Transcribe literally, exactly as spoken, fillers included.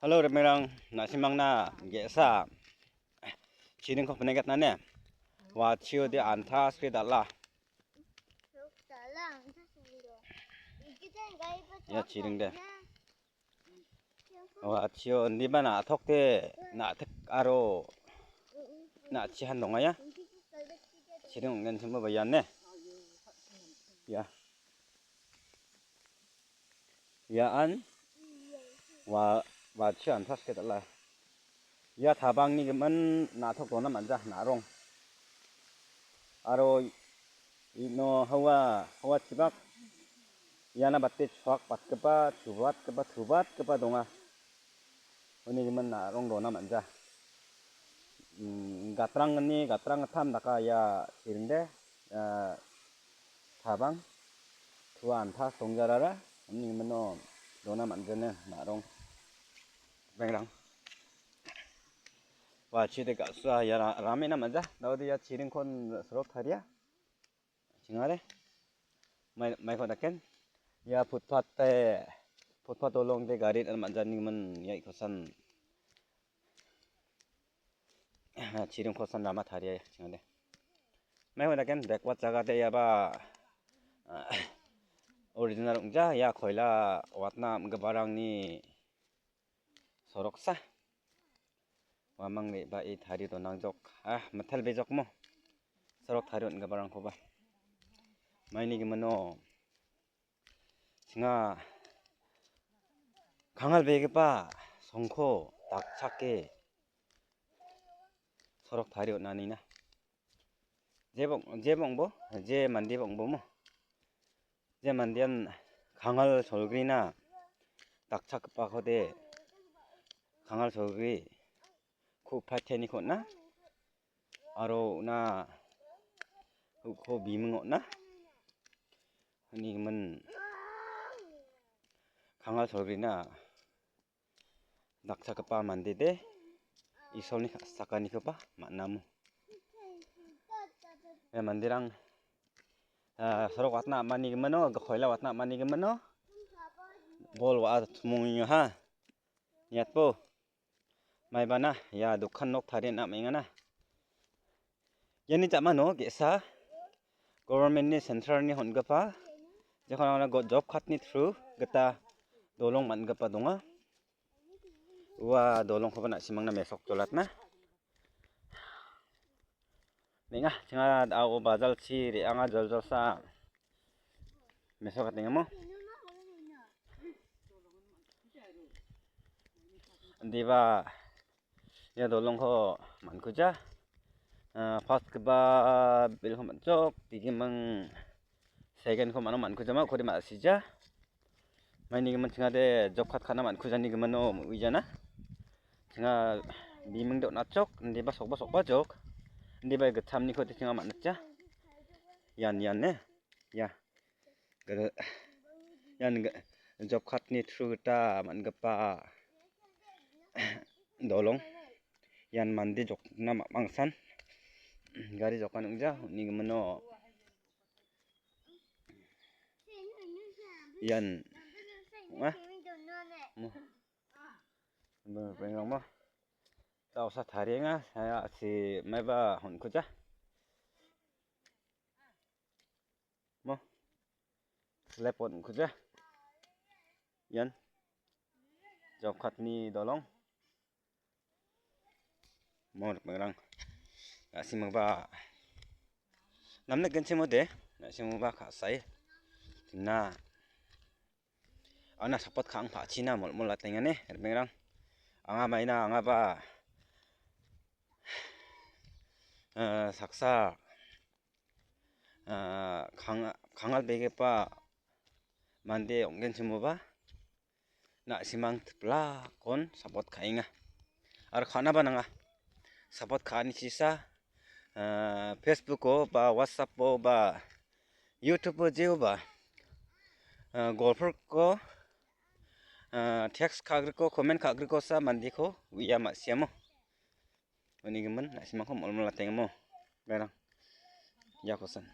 Hello, ripengrang, na·simangna ge·sa chiringko pinaikatna ne? Watchio de antas ke dal·a. Ia chiring de. Watchio indiba na·tok de, na·tik aro na·chihan donga ia. Chiring ong·genchimba ba ian ne? Ia. Ia an wa-, watchio antas ke dal·a. Ia tabangni gimin na·tok dona man·ja, na·rong. Aro ino hawa, hawa chibak iana bate chuak batgipa, chubatgipa, chubatgipa donga. Uni gimin na·rong dona man·ja. Mm, gatrangni, gatrang gittam daka ia chiring de, ia tabang tua antas dongjarara, uni gimino dona man·jani na·rong. Bengrang. Watchio de ga·sua ia ra-, ramena man·ja. Daode ia chiringkon sorok taria. Chingare. Mai, maiko daken. Ia footpath te, footpath dolong de gari man·jani gimin ia ikosan. Chiringkosan rama taria chingade. Maiko daken backward jaga de iaba, ah, original ong·ja, ia koila watna am·giparangni soroksa. Uamang re·bae tarie donangjok. Ah, mitel bejokmo. Sorok tarie on·giparangkoba. Maini gimino chinga kangalbegipa songko dakchake sorok tarie on·anina. Jebong-, jebongbo, je mandeba ong·bomo. Je mandean kangal solgrina dakchakgipakode kangal solgri ku·pateniko on·a. Aro una uko biming on·a. Uni gimin kangal solgrina dakchakgipa mande de Isolni ka·sakanikoba man·amo. Ia manderang, ah, sorok watna am·ani gimino, koila watna am·ani gimino, bol wa·a chimongengha. Niatbo. Maibana ia dokan nok tarian am·engana. Iani ja·mano ge·sa government-ni central-ni hon·gipa jekonangna go-, job card-ni through gita dolong man·gipa donga. Ua dolongkoba na·simangna mesok jolatna. Neng·a, chinga a·o bajalchi re·anga joljolsa mesokatengamo. Indiba ia dolongko man·kuja. Ah, first-gipa bilko man·jok, digiming second-ko mano man·kujama, kori ma·sija. Maini gimin chingade job card ka·na man·kujani gimino uijana. Chinga biming de on·achok, indiba sokba sokba jok, indiba gittamniko de chinga man·acha. Ian, ian ne, ia. Gada-, ian ga-, job card-ni through gita man·gipa dolong. Ian mande jokna ma-, mangsan gari jokna nangja, uni gimino ian ong·a. Mo. Bengrangba. Ta osa tarienga, saya si maiba hon·kuja. Mo. Slap on kuja. Ian. Job card-ni dolong. Mo ripengrang. Na·simangba. Namna genchimode. Na·simangba ka·sae. Tina. Ana support ka·ang pa·china molmol latengane, ripengrang. Anga maina, angaba, eh, saksa, eh, kang-, kangalbegipa mande ong·genchimoba, na·simang tiplakon support ka·enga. Aro ka·naba nanga. Support ka·ani sisa, ah, Facebook-o ba WhatsApp-o ba YouTube-o jeoba, ah, golporko, ah, text ka·griko, comment ka·grikosa mandeko uia ma·siamo. Unigimin, na·simangko molmol latengamo. Berang. Ia kosan.